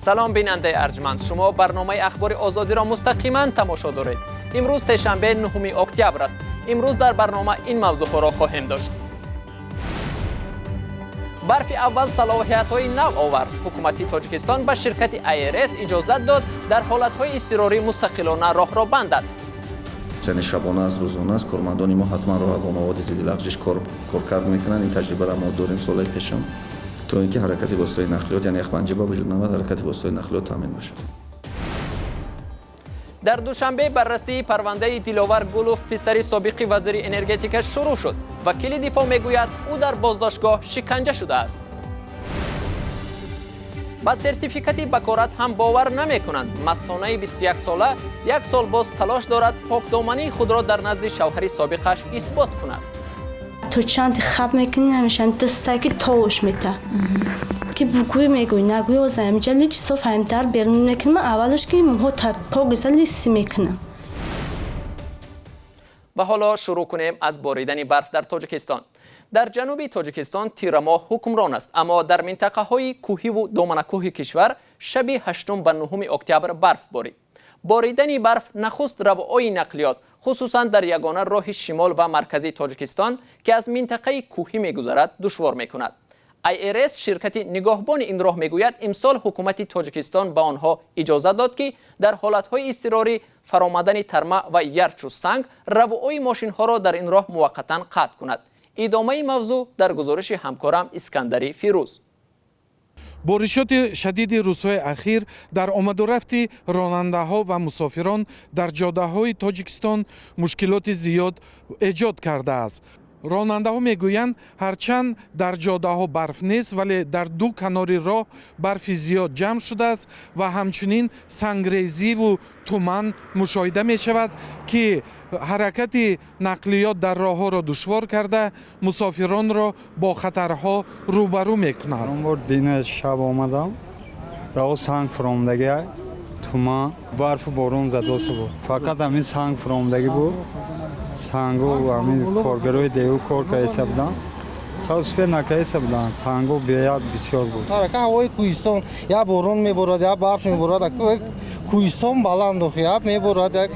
Салом, бинандаи арҷманд! Шумо барномаи Ахбори Озодиро мустақиман тамошо доред. Имрӯз сешанбе, 9 октябр аст. Имрӯз дар барнома ин мавзӯъҳоро хоҳем дошт: барфи аввал салоҳиятҳои нав овард, ҳукумати Тоҷикистон ба ширкати АйРС иҷозат дод дар ҳолатҳои изтирорӣ мустақилона роҳро бандад. Яъне шабона аст, рӯзона аст, кормандони мо ҳатман роҳа бо маводи зидди лағжиш коркард мекунанд. Ин таҷрибаро мо дорем солҳои пешам, то ин ки ҳаракати воситаи нақлиёт, яъне яхбандӣ ба вуҷуд наояд, ҳаракати воситаи нақлиёт таъмин бошад. Дар Душанбе баррасии парвандаи Диловар Гулов, писари собиқи вазири энергетика, шурӯъ шуд. Вакили дифоъ мегӯяд, ӯ дар боздоштгоҳ шиканҷа шудааст. Ба сертификати бакорат ҳам бовар намекунанд. Мастонаи 21-сола як сол боз талош дорад покдомании худро дар назди шавҳари собиқаш исбот кунад. То чанди хаб мекунӣ, ҳамеша дастаки товуш мета, ки бугӯй мегӯй, нагӯй, оза ҳамиҷа личи соф ҳамин дар берун мекунам. Аввалаш ки мӯҳо пок лиси мекунам. Ва ҳоло шурӯъ кунем аз боридани барф дар Тоҷикистон. Дар ҷануби Тоҷикистон тирамоҳ ҳукмрон аст, аммо дар минтақаҳои кӯҳиву доманакӯҳи кишвар шаби 8 ба 9 октябр барф борид. Боридани барф нахуст равои нақлиёт, хусусан дар ягона роҳи шимол ва марказии Тоҷикистон, ки аз минтақаи кӯҳӣ мегузарад, душвор мекунад. АйРС, ширкати нигоҳбони ин роҳ, мегӯяд, имсол ҳукумати Тоҷикистон ба онҳо иҷозат дод, ки дар ҳолатҳои изтирорӣ, фаромадани тарма ва ярчу санг, равои мошинҳоро дар ин роҳ муваққатан қатъ кунад. Идомаи мавзӯъ дар гузориши ҳамкорам Искандари Фирӯз. Боришоти шадиди рӯзҳои ахир дар омадурафти ронандаҳо ва мусофирон дар ҷодаҳои Тоҷикистон мушкилоти зиёд эҷод кардааст. Ронандаҳо мегӯянд, ҳарчанд дар ҷодаҳо барф нест, вале дар ду канори роҳ барфи зиёд ҷамъ шудааст ва ҳамчунин сангрезиву туман мушоҳида мешавад, ки ҳаракати нақлиёт дар роҳҳоро душвор карда, мусофиронро бо хатарҳо рӯбарӯ мекунад. Бор дина шаб омадам, раҳо санг фуромдагӣ, туман, барфу борон задоса буд. Фақат ҳамин санг фуромдагӣ буд, сангу ҳамин коргарои деву кор кардеса буданд, успеть накардеса буданд, сангу беяд бисёр буд. Тарака ҳавои кӯҳистон, як борон меборад, як барф меборад. Кӯҳистон баланд, охи як меборад, як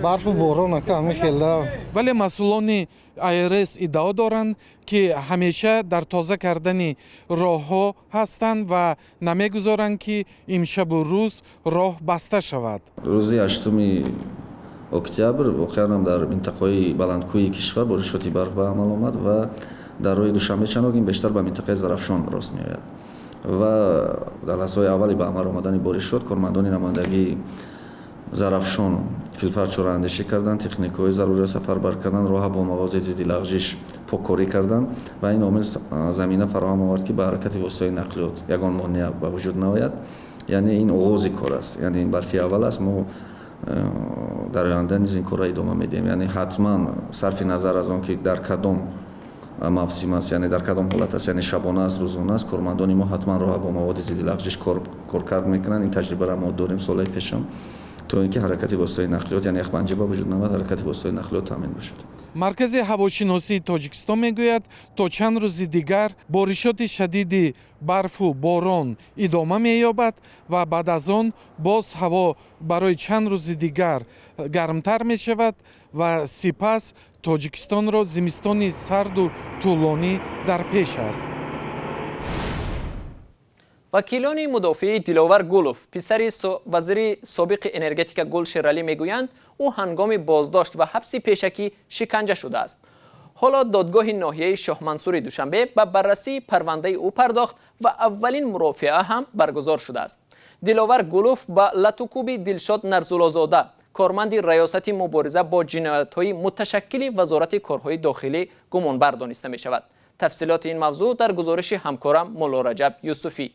барфу борон, ака ҳамин хела. Вале масъулони АйРС иддао доранд, ки ҳамеша дар тоза кардани роҳҳо ҳастанд ва намегузоранд, ки имшабу рӯз роҳ баста шавад. Рӯзи 8 октябр воқеан дар минтақаҳои баландкӯҳи кишвар боришоти барф ба амал омад ва дар роҳи Душанбе Чаноқ, ин бештар ба минтақаи Зарафшон рост меояд, ва дар лаҳзаҳои аввали ба амал омадани боришот кормандони намояндагии Зарафшон филфард чораандешӣ карданд, техникаҳои заруриро сафарбар карданд, роҳа бо маводи зидди лағжиш поккорӣ карданд ва ин омил замина фароҳам овард, ки ба ҳаракати воситаи нақлиёт ягон монеа ба вуҷуд наояд. Яъне ин оғози кор аст, яъне ин барфи аввал аст. Мо дар оянда низ ин корро идома медиҳем, яъне ҳатман, сарфи назар аз он ки дар кадом мавсим аст, яъне дар кадом ҳолат аст, яъне шабона аст, рӯзона аст, кормандони мо ҳатман роҳа бо маводи зидди лағжиш коркард мекунанд. Ин таҷрибаро мо дорем солҳои пешам, то ин ки ҳаракати воситаи нақлиёт, яъне яхбандӣ ба вуҷуд наояд, ҳаракати воситаи нақлиёт таъмин бошад. Маркази ҳавошиносии Тоҷикистон мегӯяд, то чанд рӯзи дигар боришоти шадиди барфу борон идома меёбад ва баъд аз он боз ҳаво барои чанд рӯзи дигар гармтар мешавад ва сипас Тоҷикистонро зимистони сарду тӯлонӣ дар пеш аст. Вакилони мудофиаи Диловар Гулов, писари вазири собиқи энергетика Гул Шералӣ, мегӯянд, ӯ ҳангоми боздошт ва ҳабси пешакӣ шиканҷа шудааст. Ҳоло додгоҳи ноҳияи Шоҳмансури Душанбе ба баррасии парвандаи ӯ пардохт ва аввалин мурофиа ҳам баргузор шудааст. Диловар Гулов ба латукӯби Дилшод Нарзуллозода, корманди раёсати мубориза бо ҷиноятҳои муташаккили Вазорати корҳои дохилӣ, гумонбар дониста мешавад. Тафсилоти ин мавзӯъ дар гузориши ҳамкорам Муллораҷаб Юсуфӣ.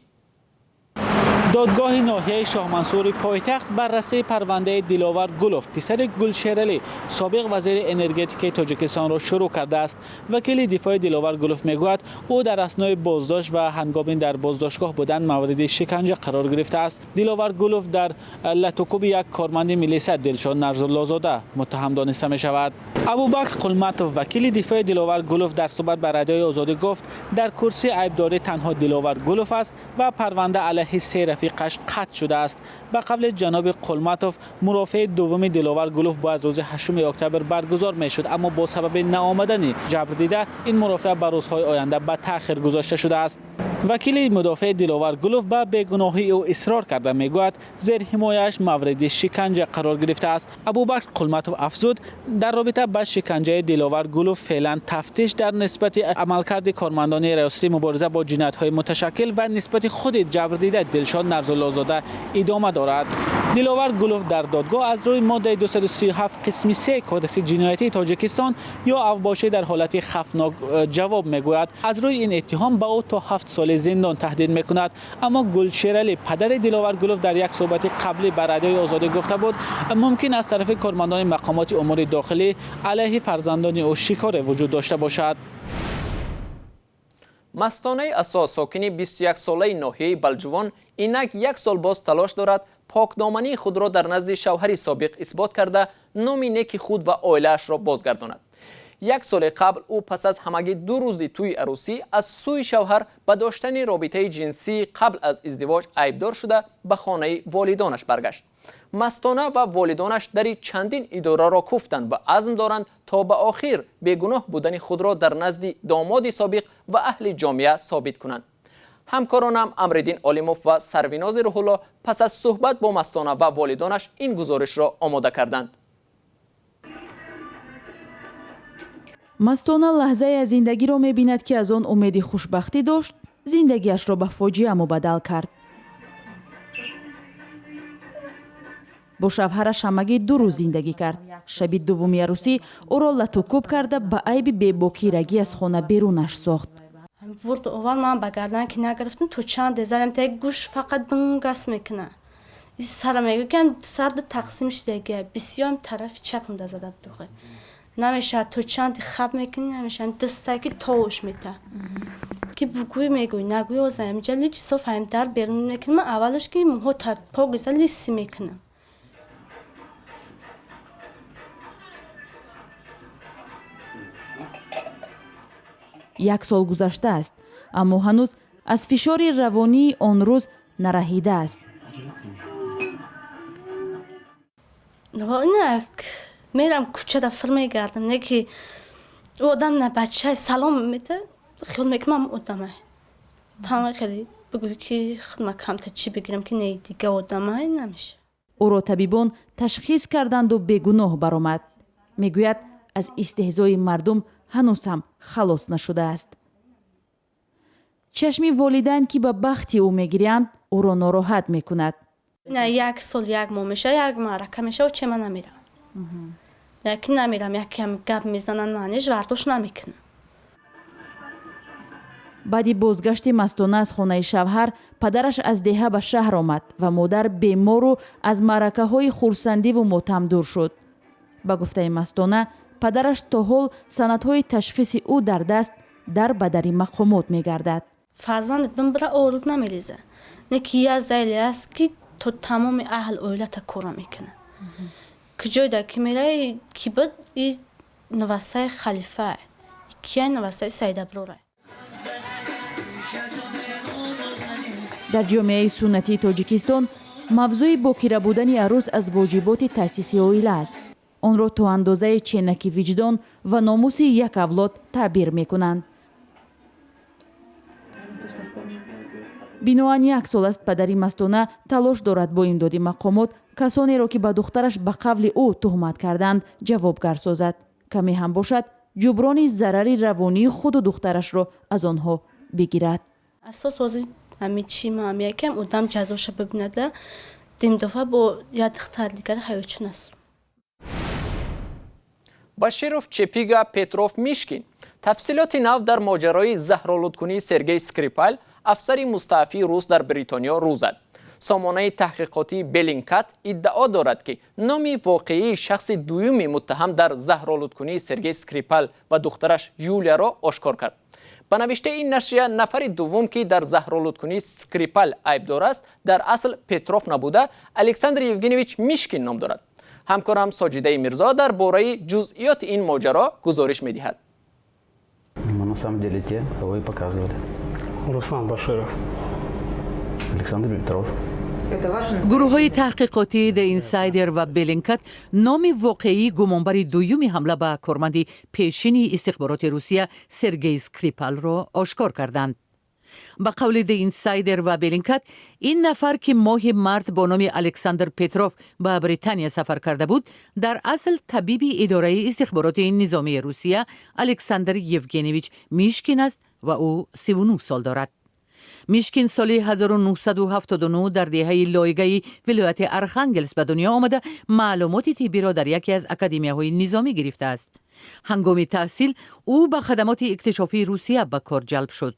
Додгоҳи ноҳияи Шоҳмансури пойтахт баррасии парвандаи Диловар Гулов, писари Гулшералӣ, собиқ вазири энергетикаи Тоҷикистонро шурӯъ кардааст. Вакили дифои Диловар Гулов мегӯяд, ӯ дар аснои боздошт ва ҳангоми дар боздоштгоҳ будан мавриди шиканҷа қарор гирифтааст. Диловар Гулов дар латукӯби як корманди милиса, Дилшод Нарзуллозода, муттаҳам дониста мешавад. Абубакр Қулматов, вакили дифои Диловар Гулов, дар суҳбат ба Радиои Озодӣ гуфт, дар курсии айбдорӣ танҳо Диловар Гулов аст ва парванда алайҳи се рафиқи собиқаш қатъ шудааст. Ба қавли ҷаноби Қулматов, мурофиаи дуввуми Диловар Гулов бояд рӯзи 8 октябр баргузор мешуд, аммо бо сабаби наомадани ҷабрдида ин мурофиа ба рӯзҳои оянда ба таъхир гузошта шудааст. Вакили мудофеи Диловар Гулов ба бегуноҳии ӯ исрор карда мегӯяд, зерҳимояаш мавриди шиканҷа қарор гирифтааст. Абубакр Қулматов афзуд, дар робита ба шиканҷаи Диловар Гулов феълан тафтиш дар нисбати амалкарди кормандони Раёсати мубориза бо ҷиноятҳои муташаккил ва нисбати худи ҷабрдида Дилшод Нарзуллозода идома дорад. Диловар Гулов дар додгоҳ аз рӯи моддаи 237 қисми 3 Кодекси ҷиноятии Тоҷикистон ё авбошӣ дар ҳолати хавфнок ҷавоб мегӯяд. Аз рӯи ин иттиҳом ба ӯ то 7 соли зиндон таҳдид мекунад. Аммо Гулшералӣ, падари Диловар Гулов, дар як суҳбати қаблӣ ба Радиои Озодӣ гуфта буд, мумкин аз тарафи кормандони мақомоти умури дохилӣ алайҳи фарзандони ӯ шикоре вуҷуд дошта бошад. Мастонаи Асо, сокини 21-солаи ноҳияи Балҷувон, инак як сол боз талош дорад покдомании худро дар назди шавҳари собиқ исбот карда, номи неки худ ва оилаашро бозгардонад. Як соли қабл ӯ пас аз ҳамагӣ 2 рӯзи тӯи арӯсӣ аз сӯи шавҳар ба доштани робитаи ҷинсӣ қабл аз издивоҷ айбдор шуда, ба хонаи волидонаш баргашт. Мастона ва волидонаш дари чандин идораро куфтанд ва азм доранд то ба охир бегуноҳ будани худро дар назди домоди собиқ ва аҳли ҷомеа собит кунанд. Ҳамкоронам Амриддин Олимов ва Сарвинози Рӯҳулло пас аз суҳбат бо Мастона ва волидонаш ин гузоришро омода карданд. Мастона лаҳзае аз зиндагиро мебинад, ки аз он умеди хушбахтӣ дошт, зиндагиашро ба фоҷиа мубаддал кард. Бо шавҳараш ҳамагӣ 2 рӯз зиндагӣ кард. Шаби дуввуми арӯсӣ ӯро латукӯб карда, ба айби бебокирагӣ аз хона берунаш сохт. Бурд овар, ман ба гардан ки нагирифтам, то чанд задам, та гӯш фақат бингас мекунад. Сара мегӯ ки сард тақсим шудагия, бисёр тарафи чапам да зада духе. Намешавад, то чанд хаб мекунӣ, намешавад, дастаки товуш мета. Ки бугӯй мегӯй, нагӯй озам, инҷа лич соф ҳам дар берун мекунам, аввалаш ки мӯҳо пок лиси мекунам. Як сол гузаштааст, аммо ҳанӯз аз фишори равонии он рӯз нараҳидааст. Мерам кӯчада фир мегардам, не ки ӯ одам на бача салом мета, хиёл мекунам одамай. Тама хеле бигӯй ки хидма камта чӣ бигирам, ки не дига одамай намеша. Ӯро табибон ташхис карданду бегуноҳ баромад. Мегӯяд, аз истеҳзои мардум ҳанӯз ҳам халос нашудааст. Чашми волидайн, ки ба бахти ӯ мегирянд, ӯро нороҳат мекунад. На як сол як моҳ меша, як маърака меша, оче ман намерам. Яки намерам, якам гап мезананд, манеш вардош намекунам. Баъди бозгашти Мастона аз хонаи шавҳар, падараш аз деҳа ба шаҳр омад ва модар бемору аз маъракаҳои хурсандиву мотам дур шуд. Ба гуфтаи Мастона, падараш то ҳол санадҳои ташхиси ӯ дар даст дар ба дари мақомот мегардад. Фарзандат бинбира оруд намереза. Не ки я зайле аст, ки то тамоми аҳл оилата кора мекунад. Куҷойда ки мераи, ки буд и навасаи халифа, кияй навасаи Саидаброра. Дар ҷомеаи суннатии Тоҷикистон мавзӯи бокира будани арӯс аз воҷиботи таъсиси оила аст. Онро то андозаи ченаки виҷдон ва номуси як авлод таъбир мекунанд. Биноан як сол аст падари Мастона талош дорад бо имдоди мақомот касонеро, ки ба духтараш ба қавли ӯ туҳмат карданд, ҷавобгар созад. Каме ҳам бошад, ҷуброни зарари равонии худу духтарашро аз онҳо бигирад. Асос ҳозир ҳамин чи ма якам одам ҷазоша бибинада, димдофа бо як духтар дигар ҳаётчун аст. Баширов, Чепига, Петров, Мишкин. Тафсилоти нав дар моҷарои заҳролудкунии Сергей Скрипал, афсари мустаафии рус дар Бритониё рӯ зад. Сомонаи таҳқиқотии Беллингкат иддао дорад, ки номи воқеии шахси дуюми муттаҳам дар заҳролудкунии Сергей Скрипал ва духтараш Юлияро ошкор кард. Ба навиштаи ин нашрия, нафари дуввум, ки дар заҳролудкунии Скрипал айбдор аст, дар асл Петров набуда, Александр Евгеньевич Мишкин ном дорад. Ҳамкорам Соҷидаи Мирзо дар бораи ҷузъиёти ин моҷаро гузориш медиҳад. Мы на самом деле те, кого и показывали. Руслан Баширов. Александр Петров. Гурӯҳҳои таҳқиқотии The Insider ва Bellingcat номи воқеии гумонбари дуюми ҳамла ба корманди пешини истихбороти Русия Сергей Скрипалро ошкор карданд. Ба қавли The Insider ва Bellingcat, ин нафар, ки моҳи март бо номи Александр Петров ба Британия сафар карда буд, дар асл табиби идораи истихбороти низомии Русия Александр Евгеньевич Мишкин аст ва ӯ 39 сол дорад. Мишкин соли 1979 дар деҳаи Лойгаи вилояти Архангелс ба дунё омада, маълумоти тиббиро дар яке аз академияҳои низомӣ гирифтааст. Ҳангоми таҳсил ӯ ба хадамоти иктишофии Русия ба кор ҷалб шуд.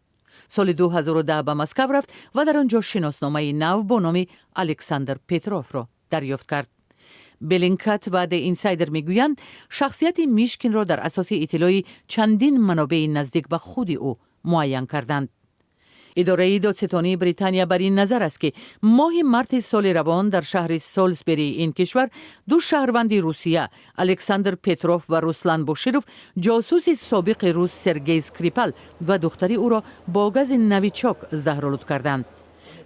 Соли 2010 ба Москав рафт ва дар он ҷо шиносномаи нав бо номи Александр Петровро дарёфт кард. Беллингкат ва The Insider мегӯянд, шахсияти Мишкинро дар асоси иттилои чандин манобеи наздик ба худи ӯ муайян карданд. Идораи додситонии Британия бар ин назар аст, ки моҳи марти соли равон дар шаҳри Солсберии ин кишвар ду шаҳрванди Русия, Александр Петров ва Руслан Боширов, ҷосуси собиқи рус Сергей Скрипал ва духтари ӯро бо гази Новичок заҳролуд карданд.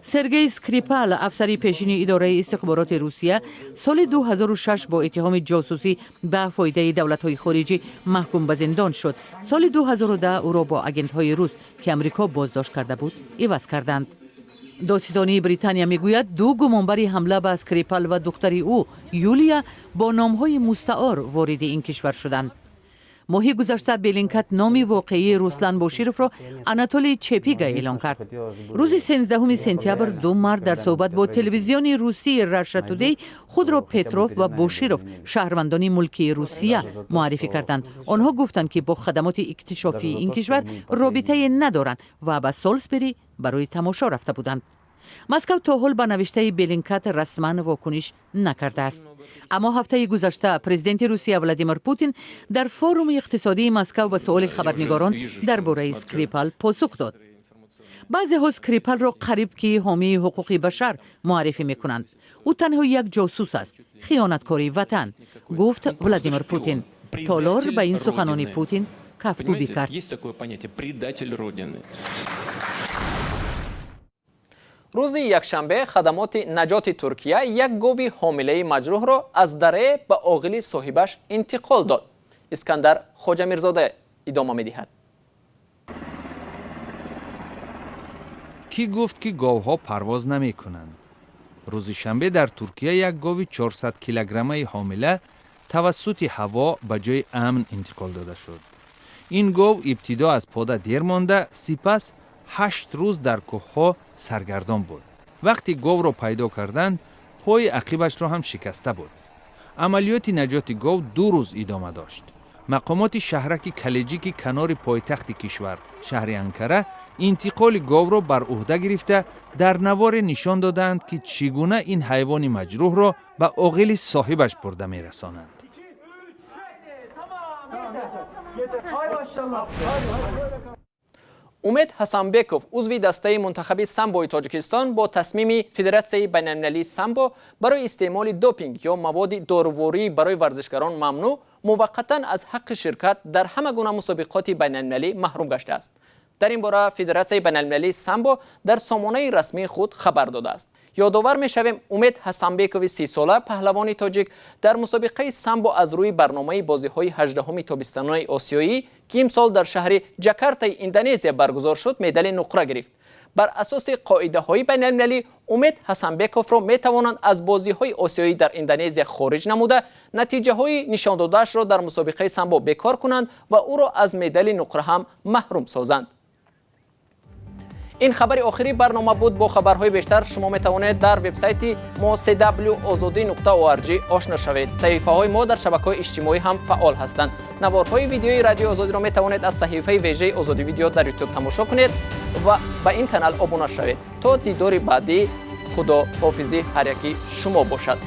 Сергей Скрипал, афсари пешини идораи истихбороти Русия, соли 2006 бо иттиҳоми ҷосусӣ ба фоидаи давлатҳои хориҷӣ маҳкум ба зиндон шуд. Соли 2010 ӯро бо агентҳои рус, ки Амрико боздошт карда буд, иваз карданд. Додситонии Британия мегӯяд, ду гумонбари ҳамла ба Скрипал ва духтари ӯ Юлия бо номҳои мустаор вориди ин кишвар шуданд. Моҳи гузашта Беллингкат номи воқеии Руслан Бошировро Анатолий Чепига эълон кард. Рӯзи 13 сентябр ду мард дар суҳбат бо телевизиони русии Раша Тудей худро Петров ва Боширов, шаҳрвандони мулкии Русия, муаррифӣ карданд. Онҳо гуфтанд, ки бо хадамоти иктишофии ин кишвар робитае надоранд ва ба Солсбери барои тамошо рафта буданд. Москав то ҳол ба навиштаи Беллингкат расман вокуниш накардааст. Аммо ҳафтаи гузашта президенти Русия Владимир Путин дар форуми иқтисодии Москав ба суоли хабарнигорон дар бораи Скрипал посух дод. Баъзеҳо Скрипалро қариб ки ҳомии ҳуқуқи башар муаррифӣ мекунанд. Ӯ танҳо як ҷосус аст, хиёнаткори ватан, гуфт Владимир Путин. Толор ба ин суханони Путин кафкӯбӣ кард. Есть такое понятие «предатель Родины». Рӯзи якшанбе хадамоти наҷоти Туркия як гови ҳомилаи маҷрӯҳро аз дарае ба оғили соҳибаш интиқол дод. Искандар Хоҷамирзода идома медиҳад. Кӣ гуфт, ки говҳо парвоз намекунанд? Рӯзи шанбе дар Туркия як гови 400 килограммаи ҳомила тавассути ҳаво ба ҷои амн интиқол дода шуд. Ин гов ибтидо аз пода дер монда, сипас 8 рӯз дар кӯҳҳо саргардон буд. Вақте говро пайдо карданд, пои ақибашро ҳам шикаста буд. Амалиёти наҷоти гов 2 рӯз идома дошт. Мақомоти шаҳраки Калеҷики канори пойтахти кишвар, шаҳри Анкара, интиқоли говро бар ӯҳда гирифта, дар наворе нишон додаанд, ки чӣ гуна ин ҳайвони маҷрӯҳро ба оғили соҳибаш бурда мерасонанд. Умед Ҳасанбеков, узви дастаи мунтахаби самбои Тоҷикистон, бо тасмими Федератсияи байналмилалии самбо барои истеъмоли допинг ё маводи доруворӣ барои варзишгарон мамнӯъ муваққатан аз ҳаққи ширкат дар ҳама гуна мусобиқоти байналмилалӣ маҳрум гаштааст. Дар ин бора Федератсияи байналмилалии самбо дар сомонаи расмии худ хабар додааст. Ёдовар мешавем, Умед Ҳасанбекови 30-сола, паҳлавони тоҷик, дар мусобиқаи самбо аз рӯи барномаи бозиҳои 18-уми тобистонаи осиёӣ, ки имсол дар шаҳри Ҷакартаи Индонезия баргузор шуд, медали нуқра гирифт. Бар асоси қоидаҳои байналмилалӣ, Умед Ҳасанбековро метавонанд аз бозиҳои осиёӣ дар Индонезия хориҷ намуда, натиҷаҳои нишондодаашро дар мусобиқаи самбо бекор кунанд ва ӯро аз медали нуқра ҳам маҳрум созанд. Ин хабари охири барнома буд. Бо хабарҳои бештар шумо метавонед дар вебсайти мо cw ozodi.org ошно шавед. Саҳифаҳои мо дар шабакаҳои иҷтимоӣ ҳам фаъол ҳастанд. Наворҳои видеои Радиои Озодиро метавонед аз саҳифаи вежаи Озодӣ Видео дар Ютуб тамошо кунед ва ба ин канал обуна шавед. То дидори баъдӣ, Худо ҳофизи ҳар яки шумо бошад.